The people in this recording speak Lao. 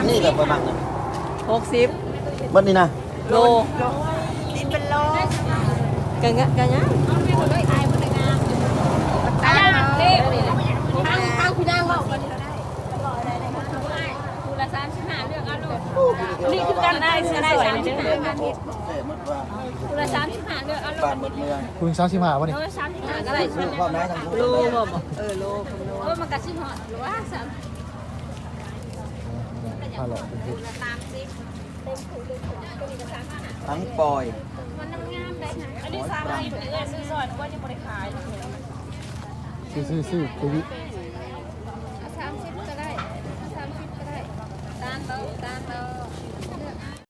ນີ້ແຫຼະຂ້ອຍມັກນະ ຫົກສິບ ເບິດນີ້ນະ ໂລ ກິນເປັນໂລ ກະງະ ກະງາມ ຕາມເດ້ ທາງ ທາງພີ່ນາງເວົ້າ ຜູ້ລະສາມສິບຫ້າ ເລືອກເອົາໂລດ ນີ້ຄືກັນ ໄດ້ ໄດ້ສາມສິບຫ້າ ຜູ້ລະສາມສິບຫ້າ ເລືອກເອົາໂລດ ບ້ານໝົດເມືອງ ຜູ້ສາມສິບຫ້າບໍ່ນີ້ ໂລ ສາມສິບຫ້າ ກະໄດ້ ໂລບໍ່ ເອີ ໂລ ໂລ ມັນກະຊິຮອດ ຫຼືວ່າສາມ ພາເລາະ ທັງປອຍ ອັນນີ້ສາມສິບ ເອື້ອຍຊື້ຊອຍ ເອື້ອຍຍັງບໍ່ໄດ້ຂາຍ ຊື້ ຊື້ ຊື້ ໂຄວິດ ເອົາສາມສິບກະໄດ້ ເອົາສາມສິບກະໄດ້ ຕາມເອົາ ຕາມເອົາ